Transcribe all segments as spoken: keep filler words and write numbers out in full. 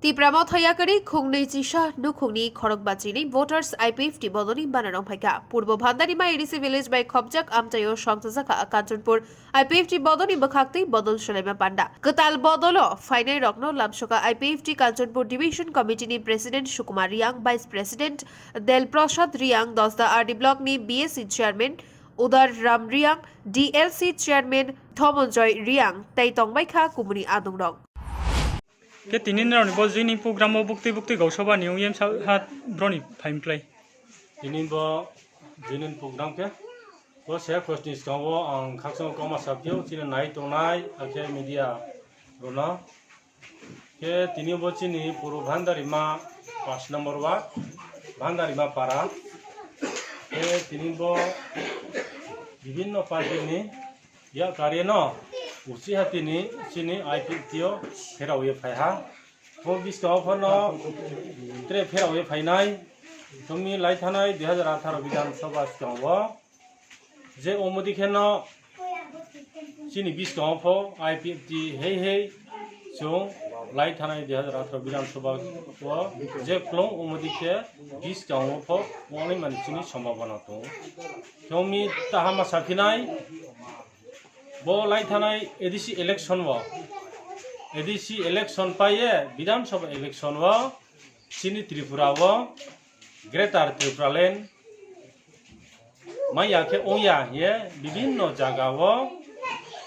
Tipra Motha Yakari khungnwi chisa nukhungni khorok bachini voters I P F T bodolni banarong phaikha. Purbo Bhandarima A D C village bai khopjak amchaio songchajakha Kanchanpur I P F T bodolni bwkhaktwi bodol swlaima panda. Kwtal bodolo phainairokno lamsoka I P F T Kanchanpur Division Committee ni President Sukumar Riang, Vice President Del Prasad Riang, Dosda R D Block ni B S C Chairman Udar Ram Riang, D L C Chairman Thomonjoy Riang tei tongbaikha kubuni adungrok. Khe tini norokni bo joining program o buktwi buktwi gausoba ni ungwi msa ha broni phaimklai. Tini bo joining program khe bo se khosni skango ang khakchang koma sapio chini nai tongnai akhe media rona. Khe tini bo chini puro Bhandarima pash number ward, Bhandarima para. Khe tini bo bibhinno party ni ya karino uchi hatini chini I P F T o pherao ye phaiha. Bo bwskango phano tre pherao ye phainai. Tongmi lai thanai dui hazar atharo Bidhan Sabha skango. Je omodi kheno chini bwskango pho I P F T hei hei chwng lai thanai dui hazar atharo Bidhan Sabha o je klong omodi khe bwskango pho ongnai mani chini sombhabona tongo. Tongmi tahama saphinai. Bo lai thanai A D C election o, A D C election paiye Bidhan Sabha election o chini Tripura o Greater Tripuraland maya khe ongya hiye bibhinno jaga o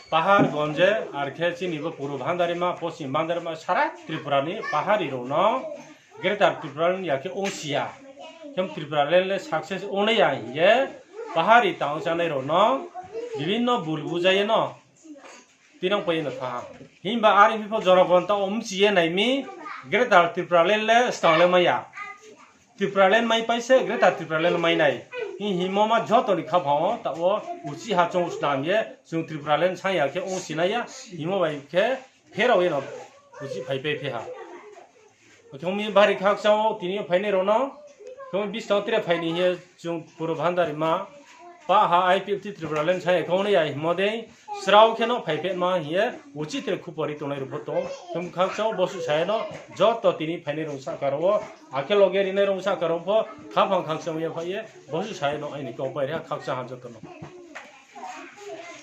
pahar gonje ar khe chini bo puro Bhandarima, poschim Bhandarima sara Tripura ni pahari rok no Greater Tripuraland ya khe ongsiya. Khe Tripuraland le success ongnai ya hiye pahari tang chanai rok no bibhinno bul bujai no tinang pai no tha. Himba ari phi pho jonogon ta omsiye naimi Greater Tripuraland le stang le maya. Tripuraland mai paise Greater Tripuraland mai nai. Hi himo ma joto ni kha phango ta o uchi ha chong snam ye chung Tripuraland sanya khe ongsinai ya himo bai khe pherao eno uchi phai pe phe ha. Thongmi bari khakchao tini phainai rono. Thongmi bwskango tre phaini hiye chung puro Bhandarima. Pa ha I P F T Tripuraland sai khongnai ya himo de. Srao kheno phai pe ma hiye uchi tre khupori tongnai rupho to. Thong khakchao bosu sayano joto tini phainai rong sakaro. Akhe loge rinai rong sakaro pho khaphang khakchao ya phaiye bosu sayano aini kok bai rha khakcha ha joto no.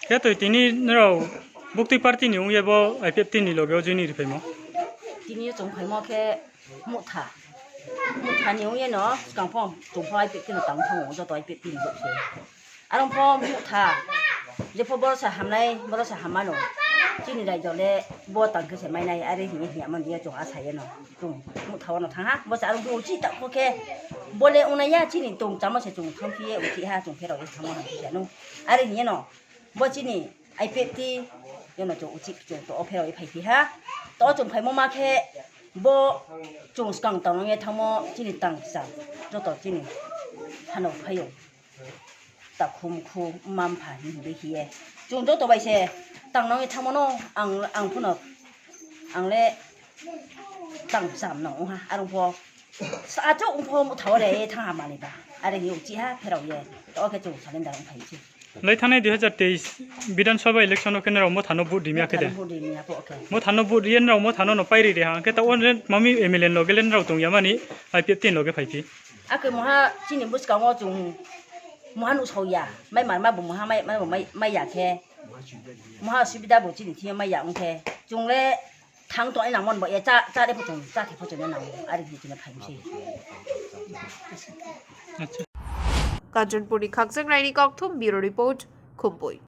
Khe twi tini norok buktwi party ni wngya bo I P F T ni loge o joining riphaimo? Tini o chwng phaimo khe motha. Motha ni wngya no swkang phano chwng pho I P F T no tang thango joto I P F T ni bok se. Aro pho motha jepho borok se hamnai borok se hamano. Chini raijak le bo tang khe se mainai are hini hiya man diya chwng a saya no. Chwng motha o no thang ha bo se aro bo uchi ta kho khe bo le wngnai ya chini tong chamo se chwng thang phiye uchi ha chwng pherok ye thangma hwn khe se no. Are hini no. Bo chini I P F T yono chwng uchi chwng to o pherao phai phi ha. To chwng phaimo ma khe bo chwng swkang tang nangya thangmo chini tang kisa joto chini hano phaio. Takhum khum mam pha hinwi hiye. Chwng joto bai se tang nangya thangmo no ang ang phano ang le tang cham no wngha arong pho. Sa achuk wngpho motha o le thang ha manwi ba. Are ni uchi ha pherao ye. To khe chwng surrender wng phai se. Lai thanai dui hazar teis Bidhan Sabha election o khe norok mothano vote rimya khe de. Vote rimya pho khe. Mothano vote riya norok mothano no pairi de ha. Khe ta o mami M L A loge le norok tongya mani I P F T loge phai phi. Akhe moha chini bwskango chwng moha nuksaoya. Mai marma bo moha mai mai mai mai ya khe. Moha subida bo chini thiya mai ya wng khe. Chwng le thang tongnai nangmani bo ya cha cha de phuchung cha the phuchung nango ari di chini phaimsi. Acha. Kanchanpurni Khakchang Raini Kokthum, Bureau Report, Khumpui.